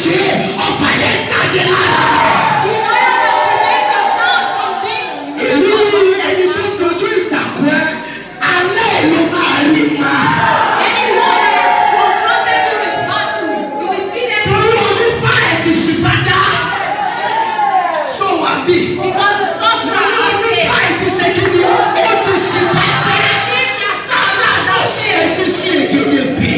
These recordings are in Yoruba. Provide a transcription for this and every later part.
ṣe ọ̀fà yẹn jáde lára. The arrow that prevents your child from doing. Èmi ẹni tó dojú ìtàkùn ẹ, alẹ́ ló máa rí ma. Anyone that has confronted you with battle, you will see them Torí onífà ẹ̀ ti ṣìpadà. Ṣé wà bí? because the sorcerer Torí has onífà failed. ẹ̀ ti ṣe kí ni? Ó ti ṣìpadà. If their sorcerer has Aláṣẹ ẹ̀ ti ṣe ègèdè pè.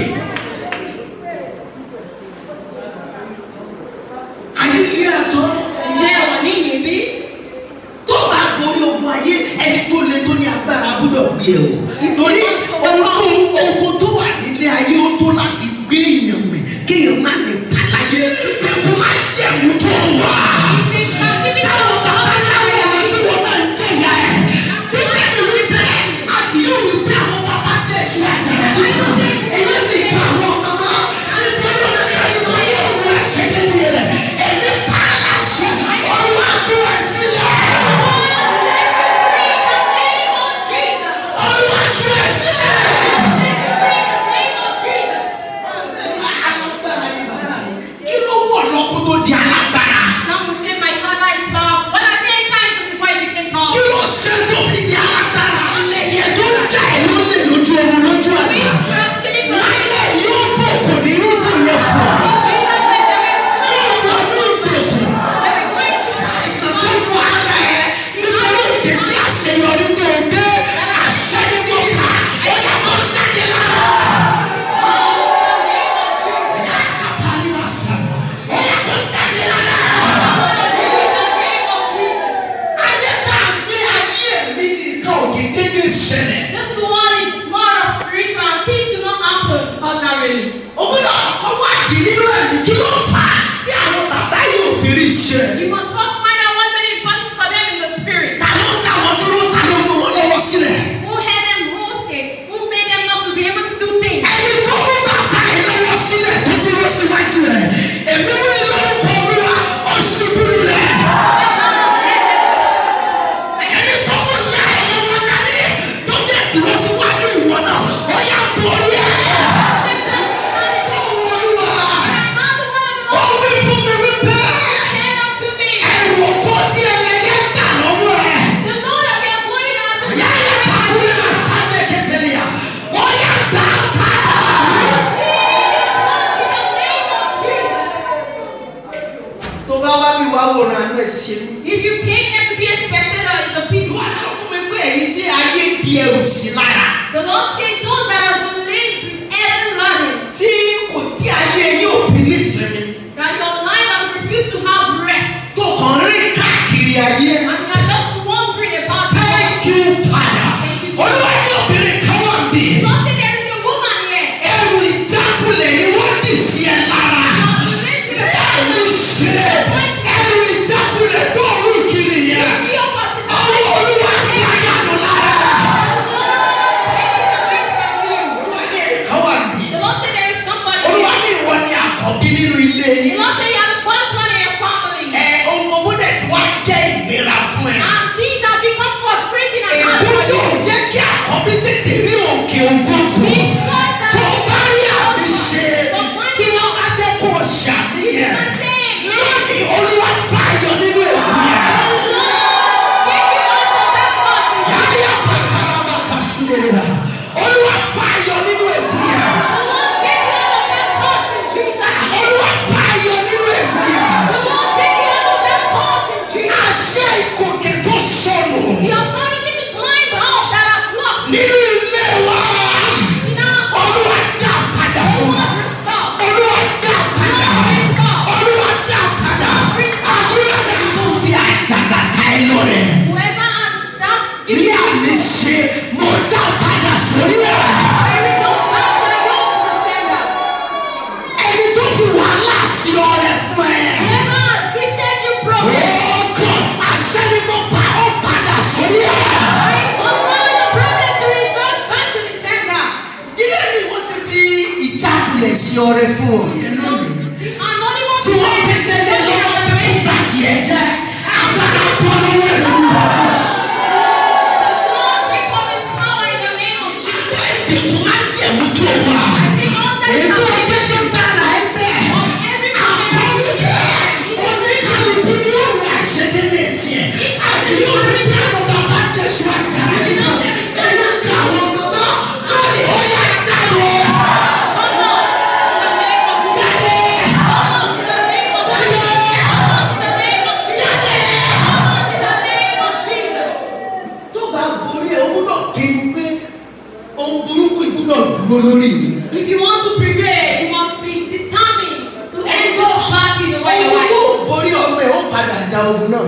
Ayé ilé àtọ́. Ǹjẹ́ ẹ wà ní ìyìn bí? Tó bá borí ogun ayé, ẹni tó le tó ní agbára gbọ́dọ̀ gbé ẹ o. Torí ogun tó wà nílé ayé ó tó láti gbé èèyàn mì kéèyàn má lè pa láyé. Ẹkún máa jẹ̀mú tó wà. The captivity Táwọn of bàbá láwọn ọmọ tí the wọ́n máa ń jẹ̀yà ẹ̀. Bíbélì wí bẹ́ẹ̀, a kì yóò wí pé àwọn bàbá Jésù àjàrà kíkan. Èyí sì ka àwọn ọmọ mọ́. Nítorí oníkàlùkù yóò wú àṣẹ níbi rẹ̀. Èmi pa á láṣẹ, Olúwa tú ẹ sílẹ̀. Lord set you free in the name of Jesus. Olúwa tú ẹ sílẹ̀. Set you free in the name of Jesus. Alágbára ni bàbá mi. Kí ló wọ̀ lọ́kọ́ tó di alágbára? Some will say my father is powerful. What has he entitled before he became Kí powerful? ló ṣe tó fi di alágbára? Ẹyẹ tó ń jà ẹ́ lólè lójú oorun lójú àlá. Witchcraft killing from Lálẹ́ yóò fò kò ní irú fò yẹn fò. In Jesus' name, they will Yóò wọ ní ìgbèkùn. They will go into Àìsàn tó wọ ara ẹ̀ nítorí ìgbésí àṣeyọrí tó ń dé. Àṣẹ ni mo pa. Ó yẹ kó jáde lára. the name of Jesus. Ó yẹ kó jáde lára. In the name of Jesus. Ayé tá a gbé ayé mi nìkan ò kì í dédé ṣẹlẹ̀. This one is more of spiritual and things do not happen ordinarily. O gbọ́dọ̀ kọ́kọ́ wádìí nínú ẹ̀mí kí ló fà á tí àwọn bàbá yìí ò fi rí ṣe. You must first find out what made it possible for them in the spirit. Ta ló dá wọn dúró, ta ló mú wọn lọ́wọ́ sílẹ̀? Who held them hostage? Who made them not to be able to do things? Ẹni tó mú bàbá yìí lọ́wọ́ sílẹ̀ tó dúró síwájú rẹ̀. Èmi wí lórúkọ Olúwa, ó ṣubú lulẹ̀. Ẹni tó mú ìyá ẹ̀ lọ́wọ́ dání tó dẹ̀ dúró síwájú ìwọ náà, ó yá borí ẹ̀. Ó wù Olúwa, ó wí fún mi wípé ẹ̀rù òkú tí ẹlẹ́yẹ gbà lọ́wọ́ ẹ̀. Yáyà pàkúrẹ́ àṣàbẹ̀ kẹtẹlẹ́yà, ó yá gbà padà. Tó bá wá bí wàá wòran àánú ẹ̀ ṣe mí. If you came here to be a spectator, it's a pity. Wọ́n sọ fún mi pé èyí tí ayé di ẹrù sí lára. The Lord said, those that have been laid with every burden, Tí kò tí ayé yóò fi nísinmi. that your life has refused to have rest, Tó kàn rìn káàkiri ayé. and you are just wondering about Thank you, Father. Olúwa ní obìnrin kan wà bí. The Lord said, there is a woman here. Ẹrù ìjákulẹ̀ ni wọ́n dì sí ẹ lára. That has been laid with Bí àmì ṣe ẹrù ìjákulẹ̀ tó rú kiri yẹn. Your participation. Ọwọ́ Olúwa gbàdánù lára. The Lord take it away from you. Olúwa ní ẹnìkan wà bí. The Lord said, there is somebody Olúwa here. ní ìwọ ni àkọ́bí nínú ilé The yín. Lord said, you are the first one in your family. Ẹ ohun owó dẹ̀ tí wá jẹ́ ìnira fún ẹ. And things have become frustrating and hard Ègún for tí you. ò jẹ́ kí àkọ́bí tètè rí òkè ògógó. Because that Tó bá rí àmì ṣe tí wọ́n bá jẹ́ kó o ṣàníyàn. Lónìí Olúwa fàyọ nínú ègún yẹn. The Lord take you out of that curse. Yáyà bàkàràbà kàṣúrò. Olúwa fàyọ nínú ègún yẹn. The Lord take you out of that curse in Jesus' name. Olúwa fàyọ nínú ègún yẹn. The Lord take you out of that curse in Jesus. Àṣẹ ìgòkè tó sọnù The authority to climb up that have lost nínú ilé wa. in our home. Olúwa dá padà The fún wa. Lord restore. Olúwa dá padà. Olúwa dá padà. Àdúrà rẹ̀ tó fi àjàgà ta ẹ lọ́rẹ̀. Whoever has that Bí given àmì ṣe, mo dá padà sórí ẹ̀. I return back that yoke to the sender. Ẹni tó fi wàhálà sí ọrẹ fún ẹ. Whoever has gifted you problem, Oògùn àṣẹ ni mo pa ó padà sórí ẹ̀. I command the problem to revert back to the sender. Ilé mi wọ́n ti fi ìjákulẹ̀ sí ọrẹ fún òye lónìí. The anonymous Tí wọ́n gbèsè lé lọ́wọ́ pé kó bá tiẹ̀ jẹ́, agbára bọ́ lọ́wọ́ ẹ̀ lórúkọ Jésù. The Lord take up his power in the name of Jesus. Ìgbèkùn máa ń jẹ̀mú tó wà. Ètò ìgbẹ́jọ́ gbára ẹ bẹ́ẹ̀. Of every Àkọ́wé Ohun burúkú ìgbúdọ̀ dúró lórí mi. If you want to prevail, you must be determined to end this battle over your Ohun life. tó borí ọmọ ẹ̀ ó padà ja ogun náà.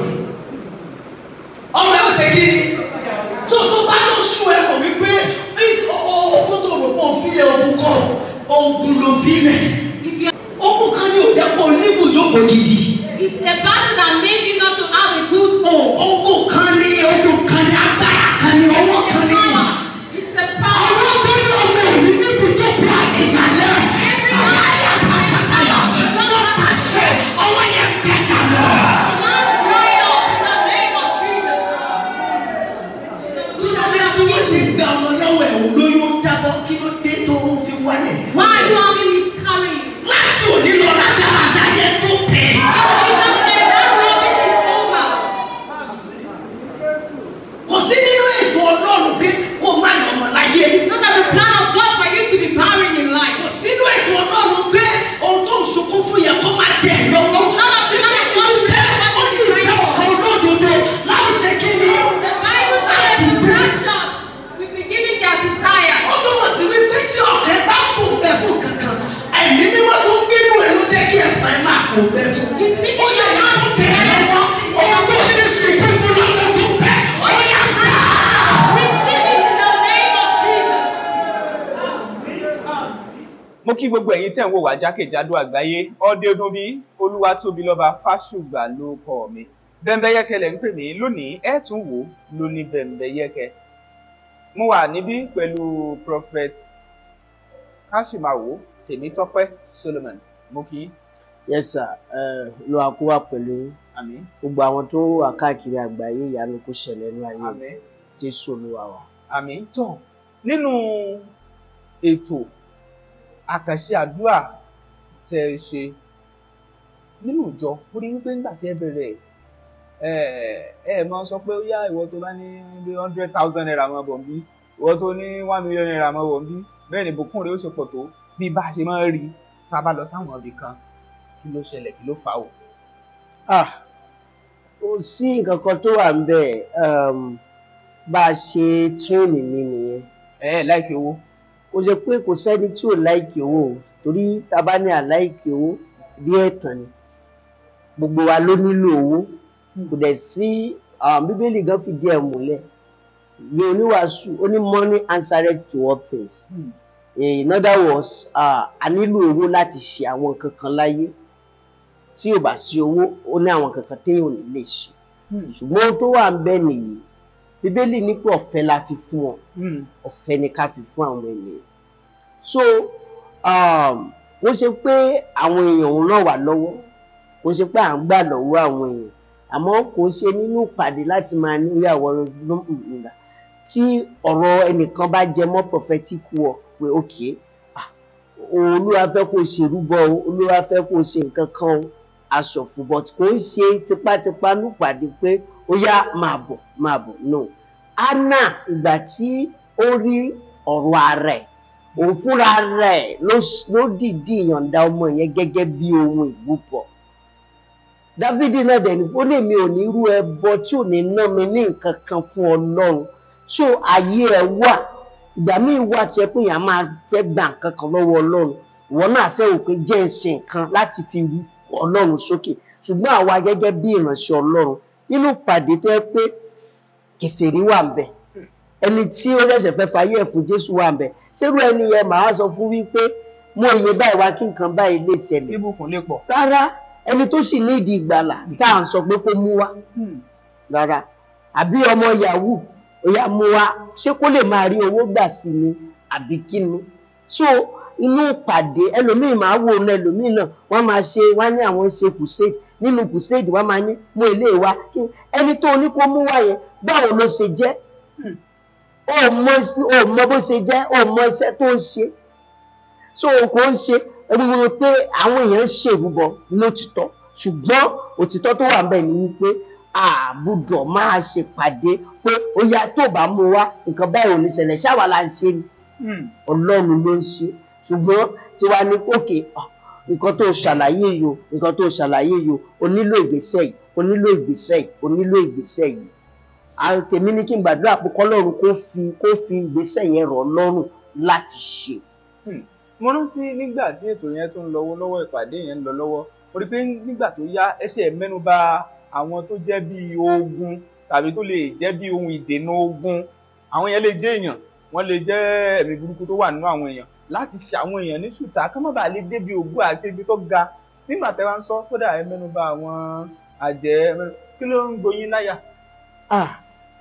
Ọmọ ẹ̀ ó ṣe kí ni? Tó tó bá lọ sùn ẹ mọ̀ wípé ogun tó rò pọ̀ fílẹ̀ ogun kọ́ ogun ló fílẹ̀. If you Ogun kan ní ò jẹ́ kó o níbùjókòó gidi. It's a battle that made you not to have a good home. Ogun kan ní ogun kan ní agbára kan ní ọwọ́ kan ní. Power. It's a power. Ọwọ́ tó ní ọmọ ẹ̀ ní níbùjókòó àdìgbàlẹ̀. Àyà pàtàkàyà ló pàṣẹ ọwọ́ yẹn gbẹ̀dà lọ. The land dry up in the name of Jesus. Kí ló dé tí wọ́n ṣe gba ọmọ lọ́wọ́ ẹ̀ lóyún ó jábọ́ kí ló dé tó ń fi wálẹ̀? Why are you having miscarriage? Láti òní lọ rádaràda yẹn tó pè. In Jesus' name, that rubbish is over. Kò sí nínú ètò Ọlọ́run pé kó má lọ́mọ láyé. It's not the plan of God for you to be barren in life. Kò sínú ètò Ọlọ́run pé ohun tó ń sunkún fún yẹn kó má tẹ̀ lọ́wọ́. It's not a plan of God to Bíbélì wípé ó ní ìfẹ́ ọkàn olódodo láì ṣe kí ni. The Bible says the righteous will be given their desire. Ó túmọ̀ sí wípé tí ọ̀kẹ́ bá kò bẹ fún kankan, ẹ̀mí mímọ́ tó ń gbénú ẹ̀ ló jẹ́ kí ẹ̀fọn ẹ̀ máa kò bẹ fún. It means Ó lè yẹ kó tẹ̀ ẹ́ lọ́wọ́, ohun tó ti sunkún fún lọ́jọ́ tó pẹ́, ó yá gbà á. Receive it in the name of Jesus. Mo kí gbogbo ẹ̀yin tẹ́ ń wò wá jákèjádò àgbáyé. Ọdẹ ọdún bí Olúwatóbilọ́ba Fásùgbà ló kọ mi. Bẹ́ńbẹ́yẹ́kẹ́ lẹ̀ ń pè mí lónìí, ẹ tún wò ó lóní Bẹ́ńbẹ́yẹ́kẹ́. Mo wà níbí pẹ̀lú Prophet Káṣímáwò Tèmítọ́pẹ́ Solomon. Mo kí yín. Yes sir, Olúwa kó wà pẹ̀lú yín. Àmín. Gbogbo àwọn tó wà káàkiri àgbáyé, ìyanu kó ṣẹlẹ̀ nínú ayé wọn. Àmín. Jésù Olúwa wa. Àmín. Tó nínú ètò àkànṣe àdúrà tẹ́ ẹ ṣe nínú ìjọ, ó rí wípé nígbà tí ẹ bẹ̀rẹ̀ ẹ ẹ máa ń sọ pé ó yá, ìwọ tó bá ní bí ₦100,000 máa bọ̀ ń bí, ìwọ tó ní ₦1 million máa bọ̀ ń bí, bẹ́ẹ̀ ni ìbùkún rẹ̀ ó ṣe pọ̀ tó bí bá a ṣe máa ń rí tá a bá lọ sáwọn ibì kan. Kí ló ṣẹlẹ̀? Kí ló fà á o? Ah, kò sí nǹkan kan tó wà ńbẹ̀, bá a ṣe train mi nìyẹn. Ẹ ẹ láìkí owó. Kò ṣe pé kò sẹ́ni tí ò láìkì owó o, torí tá a bá ní àláìkì owó bí ẹ̀tàn ni. Gbogbo wa ló nílò owó. Kò dẹ̀ sí Bíbélì gan fìdí ẹ̀ múlẹ̀. Bí oníwàásù, ó ní money answereth to all things. In other words, a nílò owó láti ṣe àwọn nǹkan kan láyé. Tí ò bá sí owó, ó ní àwọn nǹkan kan téèyàn ò ní lè ṣe. Ṣùgbọ́n ohun tó wà ńbẹ̀ nìyí, Bíbélì ní pé ọ̀fẹ́ la fi fún wọn, ọ̀fẹ́ ni ká fi fún àwọn ènìyàn. So kò ṣe pé àwọn èèyàn ń ràn wá lọ́wọ́, kò ṣe pé à ń gbà lọ́wọ́ àwọn èèyàn, àmọ́ kò ṣe nínú ìpàdé láti máa ní ìyàwó nígbà tí ọ̀rọ̀ ẹnìkan bá jẹ mọ́ prophetic work pé okay, ah, Olúwa fẹ́ kó o ṣe rúbọ o, Olúwa fẹ́ kó o ṣe nǹkan kan o, aṣọ̀fù, but kò ń ṣe tipátipá nípàdé pé ó yá máa bọ̀ máa bọ̀, no. Anna, ìgbà tí ó rí ọ̀rọ̀ ara ẹ̀, òun fúnra rẹ̀ ló dìídì yọ̀ǹda ọmọ yẹn gẹ́gẹ́ bí ohun ìrúbọ. Dávidi náà dẹ̀ ní ó lè mi ò ní rú ẹbọ tí ò ní ná mi ní nǹkan kan fún Ọlọ́run. So ayé ẹ wà, ìgbà míì wà tí ẹ pé èèyàn máa fẹ́ gba nǹkan kan lọ́wọ́ Ọlọ́run, ìwọ náà fẹ́ wò pé jẹ́ ń ṣe nǹkan láti fi rú Ọlọ́run sókè. Ṣùgbọ́n àwa gẹ́gẹ́ bí ìránṣẹ́ Ọlọ́run nínú ìpàdé tó yẹ pé kèfèrí wà ń bẹ̀, ẹni tí ó ṣẹ̀ṣẹ̀ fẹ́ fayé ẹ̀ fún Jésù wà ń bẹ̀, ṣérú ẹni yẹn màá sọ fún wípé mú iye báyìí wá kí nǹkan báyìí lè ṣẹlẹ̀? Ìbùkún lè pọ̀. Rárá, ẹni tó sì ní ìdí ìgbàlà tá à ń sọ pé kó mú wá, rárá. Àbí ọmọ yahoo, ó yá mú wá, ṣé kó lè máa rí owó gbà sí ni àbí kí ni? So inú ìpàdé ẹlòmíì máa wò ó, ẹlòmíì náà wọ́n máa ṣe, wọ́n ní àwọn ṣe crusade, nínú crusade wọ́n máa ní mú ilé wa kí ẹni tó ní kó mú wá yẹn báwo ló ṣe jẹ́? Ó mọ bó ṣe jẹ́, ó mọ iṣẹ́ tó ń ṣe. So kò ń ṣe gbogbo pé àwọn èèyàn ń ṣèrúbọ lótìtọ́, ṣùgbọ́n òtítọ́ tó wà ńbẹ̀ ni wípé a gbọ́dọ̀ máa ṣèpàdé pé ó yá tó bá mú wá nǹkan báyìí ò ní ṣẹlẹ̀, ṣáwa la ń ṣe ni, Ọlọ́run ló ń ṣe. Ṣùgbọ́n tiwa ní òkè, nǹkan tó ṣàlàyé yìí o, nǹkan tó ṣàlàyé yìí o, o nílò ìgbésẹ̀ yìí, o nílò ìgbésẹ̀ yìí, o nílò ìgbésẹ̀ yìí. Tèmi ní kí n gbàdúrà pé kọ́lọ́run kó fi ìgbésẹ̀ yẹn rọ̀ lọ́rùn láti ṣe. Mo rántí nígbà tí ètò yẹn tó ń lọ lọ́wọ́, ìpàdé yẹn ń lọ lọ́wọ́, mo rí i pé nígbà tó yá ẹ tiẹ̀ mẹ́nu bà àwọn tó jẹ́ bíi ogun tàbí tó lè jẹ́ bíi ohun ìdènà ogun. Àwọn yẹn lè jẹ́ èèyàn, wọ́n lè jẹ́ ẹ̀mí burúkú tó wà nínú àwọn èèyàn láti ṣe àwọn èèyàn ní ṣùtá kí wọ́n bá lè débi ògo àti ibi tó ga. Nígbà tẹ́ wá ń sọ, kódà ẹ mẹ́nu bà àwọn àjẹ́, kí ló ń gboyín láyà?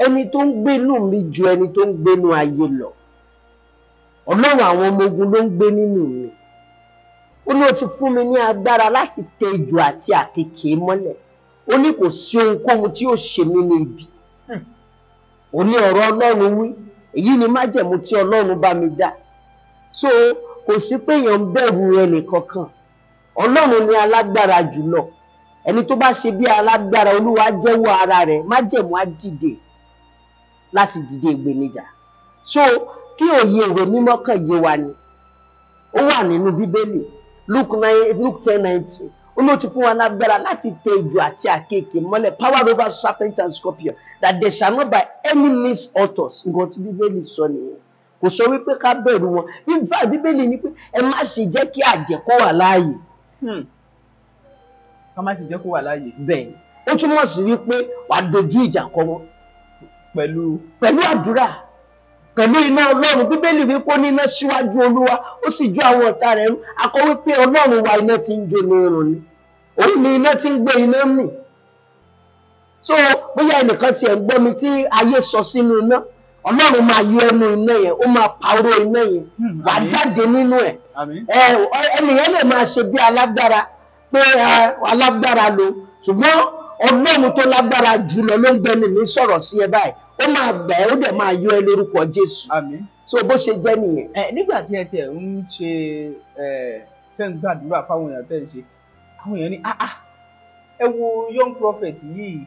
Ẹni tó ń gbénú mi ju ẹni tó ń gbénú ayé lọ. Ọlọ́run àwọn ọmọ ogun ló ń gbé nínú mi. Ó ní ó ti fún mi ní agbára láti tẹ ejò àti àkekèé mọ́lẹ̀. Ó ní kò sí ohunkóhun tí yóò ṣe mí ní ibi. Ó ní ọ̀rọ̀ Ọlọ́run wí, èyí ni májẹ̀mú tí Ọlọ́run bá mi dá. So kò sí pé èèyàn ń bẹ̀rù ẹnì kankan. Ọlọ́run ni alágbára jùlọ. Ẹni tó bá ṣe bí alágbára, Olúwa jẹ́wọ́ ara rẹ̀, májẹ̀mú á dìde láti dìde ìgbènijà. So kí òye ìwé mímọ́ kàn yé wa ni. Ó wà nínú Bíbélì, Luke 10:19. Ó ló ti fún wa lágbára láti tẹ ejò àti àkekèé mọ́lẹ̀, power over serpent and scorpion, that they shall not by any means hurt us. Nǹkan tí Bíbélì sọ nìyẹn. Kò sọ wípé ká bẹ̀rù wọn. In fact, Bíbélì ní pé ẹ má ṣe jẹ́ kí àjẹ́ kó wà láàyè. Ká má ṣe jẹ́ kó wà láàyè. Bẹ́ẹ̀ ni. Ó túmọ̀ sí wípé wàá dojú ìjà kọ wọn. Pẹ̀lú àdúrà, pẹ̀lú iná Ọlọ́run. Bíbélì wípé ó ní iná síwájú Olúwa, ó sì jó àwọn ọ̀tá rẹ̀ run. A kọ wípé Ọlọ́run wa iná tí ń jó ní irun ni, òun ni iná tí ń gbé iná mì. So bóyá ẹnìkan tiẹ̀ ń gbọ́ mi tí ayé sọ sínú iná, Ọlọ́run máa yọ ẹnu iná yẹn, ó máa pa oró iná yẹn, wàá jáde nínú ẹ̀. Ẹnìyẹn lè máa ṣe bí alágbára pé alágbára lo, ṣùgbọ́n Ọlọ́run tó lágbára jùlọ ló ń gbẹnu mi sọ̀rọ̀ sí ẹ báyìí, ó máa gbà ẹ́, ó dẹ̀ máa yọ ẹ lórúkọ Jésù. Àmín. So bó ṣe jẹ́ nìyẹn. Nígbà tí ẹ tiẹ̀ ń ṣe tẹ́ ń gbàdúrà fáwọn èèyàn tẹ́ ń ṣe, àwọn èèyàn ní ẹ wo young prophet yìí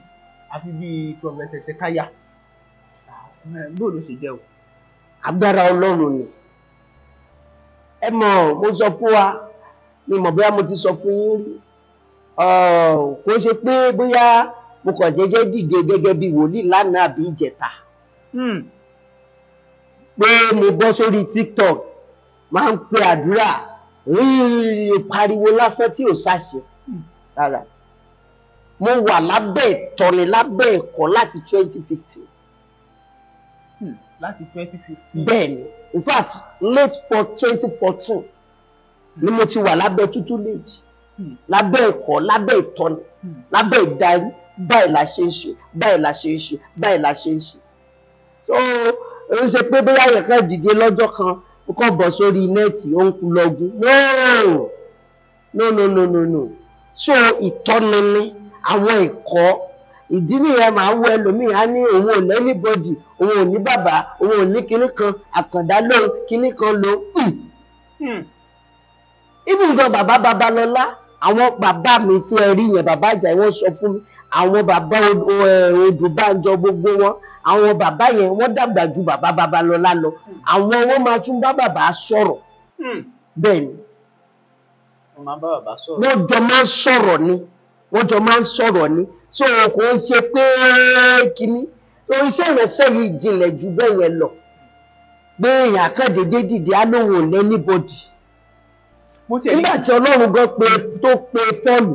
àfi bíi prophet Hezekiah, bó ló ṣe jẹ́ o? Agbára Ọlọ́run ni. Ẹ mọ̀, mo sọ fún wa, mi mọ̀ bóyá mo ti sọ fún yín rí. Kò ṣe pé bóyá mo kàn jẹ́jẹ́ dìde gẹ́gẹ́ bí wòlíì lánàá àbí ìjẹta. Pé mo bọ́ sórí TikTok, máa ń pe àdúrà, pariwo lásán tí ò ṣàṣẹ. Rárá. Mo wà lábẹ́ ìtọ́ni, lábẹ́ ẹ̀kọ́ láti 2015. Láti 2015. Bẹ́ẹ̀ni, in fact, late for 2014 ni mo ti wà lábẹ́ tutelage, lábẹ́ ẹ̀kọ́, lábẹ́ ìtọ́ni, lábẹ́ ìdarí. Báyìí la ṣe ń ṣe, báyìí la ṣe ń ṣe, báyìí la ṣe ń ṣe. So ó ṣe pé bóyá èèyàn kan dìde lọ́jọ́ kan, ó kàn bọ̀ sórí nẹ́ẹ̀tì, ó ń lọ́gùn. No, no, no, no, no, no. So ìtọ́ni ni àwọn ẹ̀kọ́. Ìdí nìyẹn máa wọ ẹlòmíì á ní òun ò ní anybody, òun ò ní bàbá, òun ò ní kinní kan, àkàndá lóhun, kinní kan lóhun. Even gan bàbá Babalọ́lá, àwọn bàbá mi tí ẹ rí yẹn, bàbá Àjàyí, wọ́n sọ fún mi, àwọn bàbá Odùbánjọ gbogbo wọn, àwọn bàbá yẹn wọ́n dàgbà ju bàbá Babalọ́lá lọ. Àwọn wọn máa tún bá bàbá sọ̀rọ̀. Bẹ́ẹ̀ ni. Wọ́n máa bá bàbá sọ̀rọ̀. Wọ́n jọ máa ń sọ̀rọ̀ ni. Wọ́n jọ máa ń sọ̀rọ̀ ni. So kò ń ṣe pé kíní. So iṣẹ́ ìrẹsẹ̀ yìí jinlẹ̀ ju bẹ́ẹ̀ yẹn lọ. Pé èèyàn kan dédé dìde á lóun ò ní anybody. Nígbà tí Ọlọ́run gan pe tó pe Pọ́ọ̀lù,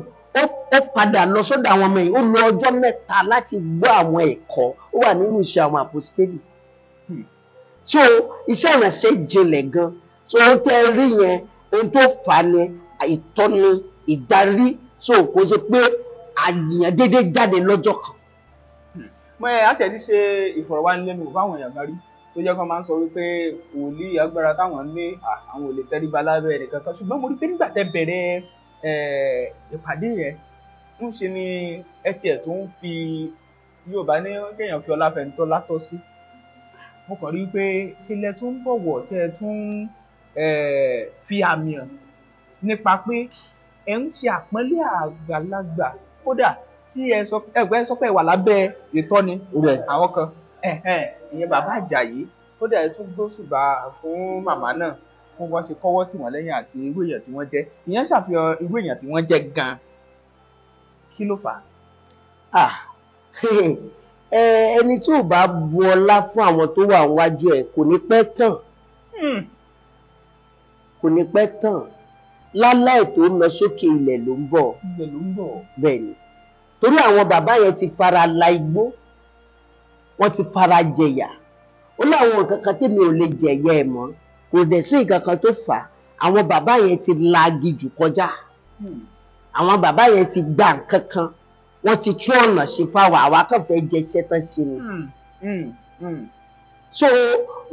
ó padà lọ sọ́dọ̀ àwọn ọmọ yìí, ó lò ọjọ́ mẹ́ta láti gbọ́ àwọn ẹ̀kọ́, ó wà nínú iṣẹ́ àwọn àpọ́stélì. So iṣẹ́ ìránṣẹ́ jinlẹ̀ gan. So ohun tẹ́ rí yẹn, ohun tó fà á ni ìtọ́ni, ìdarí. So kò ṣe pé àjìyàn déédéé jáde lọ́jọ́ kan. Mo ẹ àti ẹ ti ṣe ìfọ̀rọ̀wánilẹ́nuwò fáwọn èèyàn kan rí tó jẹ́ kó máa ń sọ wípé wòlíì agbára táwọn ní àwọn ò lè tẹríba lábẹ́ ẹnìkan kan, ṣùgbọ́n mo rí pé nígbà tẹ́ bẹ̀rẹ̀ ìpàdé yẹn, ń ṣe ni ẹ tiẹ̀ tó ń fi Yorùbá ní kéèyàn fi ọlá fẹ̀ǹtọ́ látọ́ sí. Mo kàn rí pé ṣe lẹ tún bọ̀wọ̀ tẹ́ ẹ tún fi àmì hàn nípa pé ẹ ń ṣe àpọ́nlé àgbàlagbà, kódà tí ẹ sọ ẹgbẹ́ sọ pé ẹ wà lábẹ́ ìtọ́ni àwọn kan, ìyẹn bàbá Àjàyí, kódà ẹ tún gbóṣùbà fún màmá náà fún bọ́n ṣe kọ́wọ́ tì wọ́n lẹ́yìn àti irú èèyàn tí wọ́n jẹ́. Ìyẹn ṣàfihàn irú èèyàn tí wọ́n jẹ́ gan-an. Kí ló fà á? Ẹni tí ò bá bu ọlá fún àwọn tó wà níwájú ẹ̀ kò ní pẹ́ tàn. Kò ní pẹ́ tàn. Láláì tó ń lọ sókè ilẹ̀ ló ń bọ̀. Bẹ́ẹ̀ ni, torí àwọn bàbá yẹn ti fara la igbó, wọ́n ti fara jẹ̀yà. Ó láwọn nǹkan kan tèmi ò lè jẹ̀yà ẹ̀ mọ́, kò dẹ̀ sí nǹkan kan tó fà á. Àwọn bàbá yẹn ti la aginjù kọjá, àwọn bàbá yẹn ti gba nǹkan kan, wọ́n ti tún ọ̀nà ṣe fáwọn, àwa kàn fẹ́ jẹ iṣẹ́ tán ṣe ni. So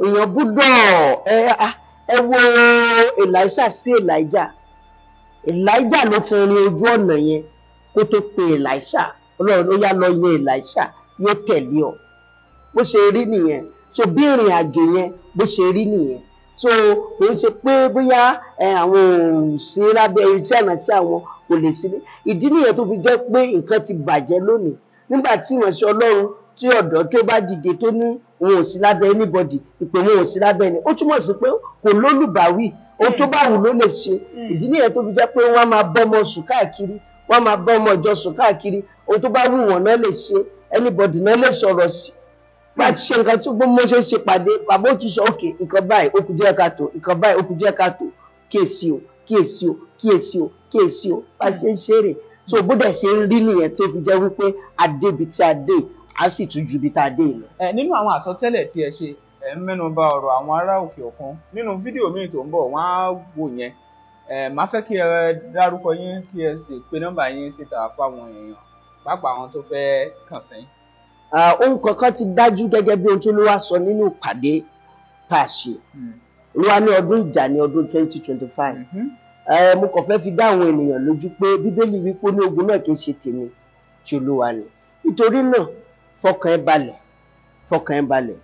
èèyàn gbúdọ̀ ẹ wo Elisha sí Elijah. Elijah ló ti rin ojú ọ̀nà yẹn kó tó pe Elisha. Ọlọ́run ló yá lọ yẹn Elisha, yóò tẹ̀lé ọ. Bó ṣe rí nìyẹn. So bí ìrìn àjò yẹn bó ṣe rí nìyẹn. So kò ń ṣe pé bóyá àwọn ò sí lábẹ́ iṣẹ́ ìránṣẹ́, àwọn kò lè sí. Ìdí nìyẹn tó fi jẹ́ pé nǹkan ti bàjẹ́ lónìí. Nígbà tí ìránṣẹ́ Ọlọ́run tí ọ̀dọ́ tó bá dìde tó ní òun ò sí lábẹ́ anybody, ìpè òun ò sí lábẹ́ ẹni, ó túmọ̀ sí pé kò lólùbáwí, ohun tó bá wù ló lè ṣe. Ìdí nìyẹn tó fi jẹ́ pé wọ́n á máa bọ́mọ sùn káàkiri, wọ́n á máa bọ́mọ ìjọ sùn káàkiri, ohun tó bá wù wọ́n náà lè ṣe, anybody náà lè sọ̀rọ̀ sí. Bá a ti ṣe nǹkan tí mo ṣe ṣe pàdé, bàbá ó tún sọ òkè nǹkan báyìí ó kù díẹ̀ káàtó, nǹkan báyìí ó kù díẹ̀ káàtó, kíyèsí o, kíyèsí o, kíyèsí o, kíyèsí o, bá a ṣe ń ṣeré. So bó dẹ̀ ṣe ń rí nìyẹn tó fi jẹ́ wípé a débi tí a dé, a sì tún ju ibi tá a dé lọ. Nínú àwọn àsọtẹ́lẹ̀ tí ẹ ṣe, ẹ ń mẹ́nu bà ọ̀rọ̀ àwọn ará òkè òkun. Nínú fídíò míì tó ń bọ̀, wọ́n á wò yẹn. Màá fẹ́ kí ẹ dárúkọ yín, kí ẹ sì pe nọ́mbà yín síta fáwọn èèyàn, pàápàá àwọn tó fẹ́ kàn sí. Ohun kankan ti dájú gẹ́gẹ́ bí ohun tó ló wá sọ nínú ìpàdé tá a ṣe. Olúwa ní ọdún ìjà ní ọdún 2025. Mo kàn fẹ́ fi dá àwọn ènìyàn lójú pé Bíbélì wípé ní ogun náà kì í ṣe tèmi, ti Olúwa ni. Nítorí náà, fọkàn ẹ balẹ̀, fọkàn ẹ balẹ̀.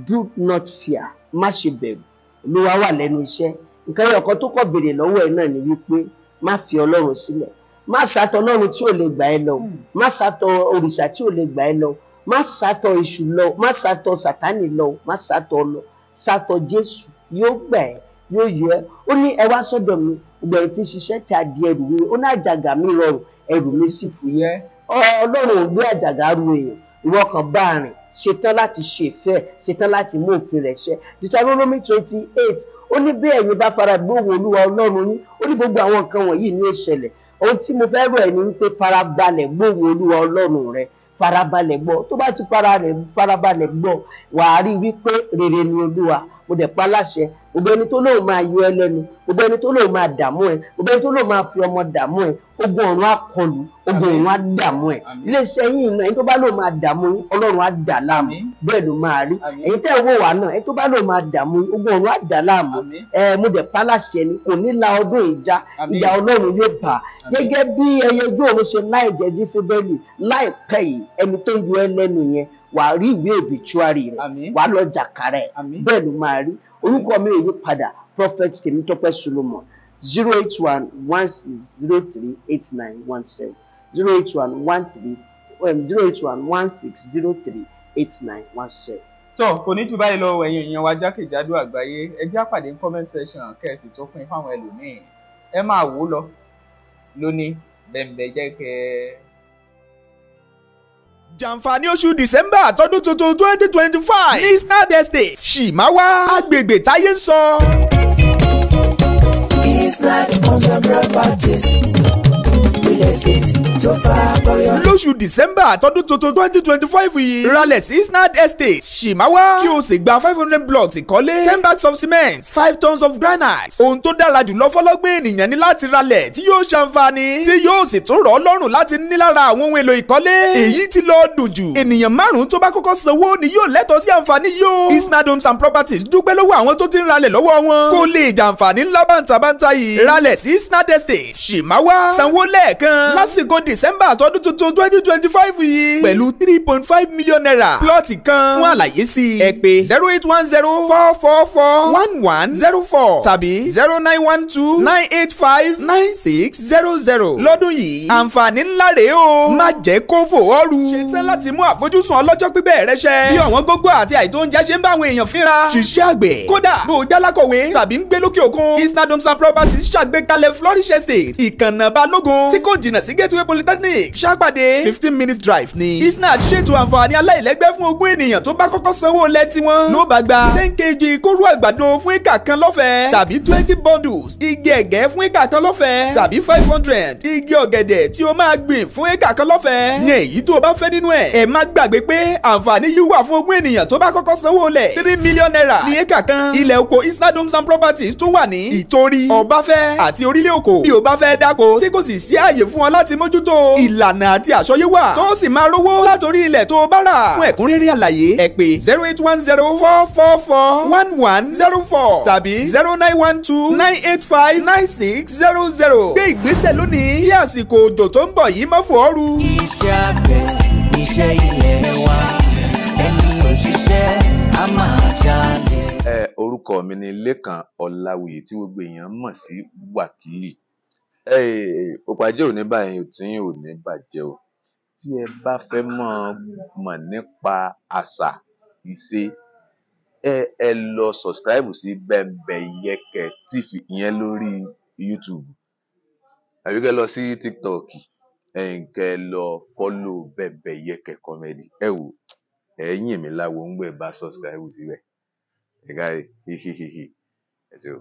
Do not fear, má ṣe bẹ̀rù. Olúwa wà lẹ́nu iṣẹ́. Nǹkan ẹyọ kan tó kọ̀ béèrè lọ́wọ́ ẹ náà ni wípé má fi Ọlọ́run sílẹ̀. Má sátọ̀ Ọlọ́run tí ò lè gbà ẹ́ lọ, má sátọ̀ òrìṣà tí ò lè gbà ẹ́ lọ, má sátọ̀ èṣù lọ, má sátọ̀ Sátánì lọ, má sátọ̀ lọ, sátọ̀ Jésù yóò gbà ẹ́, yóò yọ ẹ́. Ó ní ẹ wá sọ́dọ̀ mi, gbogbo ẹ̀yin tí ń ṣiṣẹ́ tí a di ẹrù wíwé, ó ní àjàgà mi rọrùn, ẹrù mi sì fúyẹ́. Ọlọ́run ò gbé àjàgà ru èèyàn. Ìwọ kan bá rìn, ṣetán láti ṣe ìfẹ́, ṣetán láti mú òfin rẹ̀ ṣẹ. Deuteronomy 28, ó ní bí ẹ̀yin bá fara gbóhùn Olúwa Ọlọ́run yín, ó ní gbogbo àwọn nǹkan wọ̀nyí ni ó ṣẹlẹ̀. Ohun tí mo fẹ́ rọ̀ ẹ́ ni wípé farabalẹ̀ gbóhùn Olúwa Ọlọ́run rẹ, farabalẹ̀ gbọ́. Tó bá ti farabalẹ̀ gbọ́, wàá rí wípé rere ni Olúwa. Mo dẹ̀ pa láṣẹ, gbogbo ẹni tó lóun máa yọ ẹ́ lẹ́nu, gbogbo ẹni tó lóun máa dààmú ẹ, gbogbo ẹni tó lóun máa fi ọmọ dààmú ẹ, ogun ọ̀run á kọlù, ogun ọ̀run á dààmú ẹ. Iléeṣẹ́ yìí náà, ẹni tó bá lóun máa dààmú yín, Ọlọ́run á dà láàmú. Bẹ́ẹ̀ ló máa rí. Ẹ̀yin tẹ́ ẹ wò wá náà, ẹni tó bá lóun máa dààmú yín, ogun ọ̀run á dà láàmú. Mo dẹ̀ pa láṣẹ ni, kò ní la ọdún ìjà, ìjà Ọlọ́run yóò bà. Gẹ́gẹ́ bí ẹyẹ ojú ọ̀run ṣe láì jẹ́ Jésébẹ́lì, láìpẹ́ yìí, ẹni tó ń yọ ẹ́ lẹ́nu yẹn, wàá rí ìwé obituary rẹ̀, wàá lọ jàkàrà ẹ̀, bẹ́ẹ̀ ló máa rí. Orúkọ mi ò yí padà, Prophet Tèmítọ́pẹ́ Solomon, 081 16 03 8917, 081 13 081 16 03 8917. Tó kò ní jù báyìí lọ, ẹ̀yin èèyàn wa jákèjádò àgbáyé, ẹ jẹ́ á pàdé ní comment section kẹ́ẹ̀sì tó pín fáwọn ẹlòmíín. Ẹ máa wò ó lọ lóní bẹ̀m̀bẹ̀ jẹ́ kẹ́. Jàǹfààní oṣù December tọdún tuntun 2025 ní Isnad Estate, Ṣìmáwá, agbègbè táyé ń sọ. Isnad Homes and Properties, real estate tó fàkọyọ. Lóṣù December tọdún tuntun 2025 yìí, ralẹ̀ sí Isnad Estate, Ṣìmáwá, kí o sì gba 500 blocks ìkọ́lé, 10 bags of cement, 5 tons of granite. Ohun tó dára jùlọ fọlọ́gbìn ènìyàn ní láti ralẹ̀ tí yóò ṣàǹfààní, tí yóò sì tún rọ̀ ọ́ lọ́rùn láti ní lára àwọn ohun èlò ìkọ́lé. Èyí ti lọ dùn jù. Ènìyàn márùn-ún tó bá kọ́kọ́ sanwó ni yóò lẹ́tọ̀ọ́ sí àǹfààní yóò. Isnad Homes and Properties dúpẹ́ lọ́wọ́ àwọn tó ti ń ralẹ̀ lọ́wọ́ wọn. Kó lè jàǹfààní ńlá bàǹtàbàǹtà yìí. Ralẹ̀ sí Isnad Estate, Ṣìmáwá, sanwó lẹ́ẹ̀kan lásìkò December tọdún tuntun 2025 yìí pẹ̀lú 3.5 million naira plọ́ọ̀tì kan. Fún àlàyé sí i ẹ pè 0810 444 1104 tàbí 0912 985 9600. Lọ́dún yìí àǹfààní ńlá rèé o, má jẹ́ kó fò ọ́ ru. Ṣetán láti mú àfojúsùn ọlọ́jọ́ pípẹ́ rẹ ṣẹ. Bí ọ̀wọ́n gógó àti àìtó oúnjẹ ṣe ń bá àwọn èèyàn fínra. Ṣiṣẹ́ àgbẹ̀ kódà bó o jálákọ̀wé tàbí ń gbé lókè òkun. Isnad Homes and Properties ṣàgbékalẹ̀ Flourish Estate, ìkànnà Balógun tí kò jìnnà sí Gateway Polytechnic Ṣàpàdé 15 minute drive ni. Isnad ṣètò àǹfààní aláìlẹ́gbẹ́ fún 20 ènìyàn tó bá kọ́kọ́ sanwó lẹ̀ tiwọn ló bá gba 10 kg kóró àgbàdo fún éka kan lọ́fẹ̀ẹ́, tàbí 20 bundles igi ẹ̀gẹ́ fún éka kan lọ́fẹ̀ẹ́, tàbí 500 igi ọ̀gẹ̀dẹ̀ tí o máa gbìn fún éka kan lọ́fẹ̀ẹ́. Ní èyí tó o bá fẹ́ nínú ẹ̀. Ẹ má gbàgbé pé àǹfààní yìí wà fún 20 ènìyàn tó bá kọ́kọ́ sanwó lẹ̀. ₦3 million ní éka kan. Ilẹ̀ oko Isnad Homes and Properties tún wà ní Ìtorí, Ọbáfẹ́ àti Orílẹ̀ Òkò. Bí o bá fẹ́ dáko tí kò sì sí ààyè fún ọ láti mójútó, ìlànà àti àsọyé wà tó sì máa rówó látòrí ilẹ̀ tó o bá rà. Fún ẹ̀kúnrẹ́rẹ́ àlàyé, ẹ pè 08104441104 tàbí 09129859600. Gbé ìgbésẹ̀ lónìí kí àsìkò òjò tó ń bọ̀ yìí má fò ọ́ ru. Iṣẹ́ àgbẹ̀, iṣẹ́ ilẹ̀ wa, ẹni òṣìṣẹ́ á máa jalè. Ẹ orúkọ mi ni Lékan Ọláwuyì tí gbogbo èèyàn mọ̀ sí Wákìlì. Ẹ òpàjẹ ò ní báyìí tí ò ní bàjẹ́ o. Tí ẹ bá fẹ́ mọ̀ mọ̀ nípa àṣà ìṣe, ẹ lọ subscribe sí Bẹ́mbẹ́yẹ́kẹ́ TV, ìyẹn lórí YouTube, àbí kẹ́ lọ sí TikTok, ẹ̀yin kẹ́ lọ follow Bẹ́mbẹ́yẹ́kẹ́ Comedy. Ẹ wò, ẹ yìn mí láwo ń gbẹ bá subscribe síbẹ̀. Ẹ káre, hihihihi, ẹ ṣé o.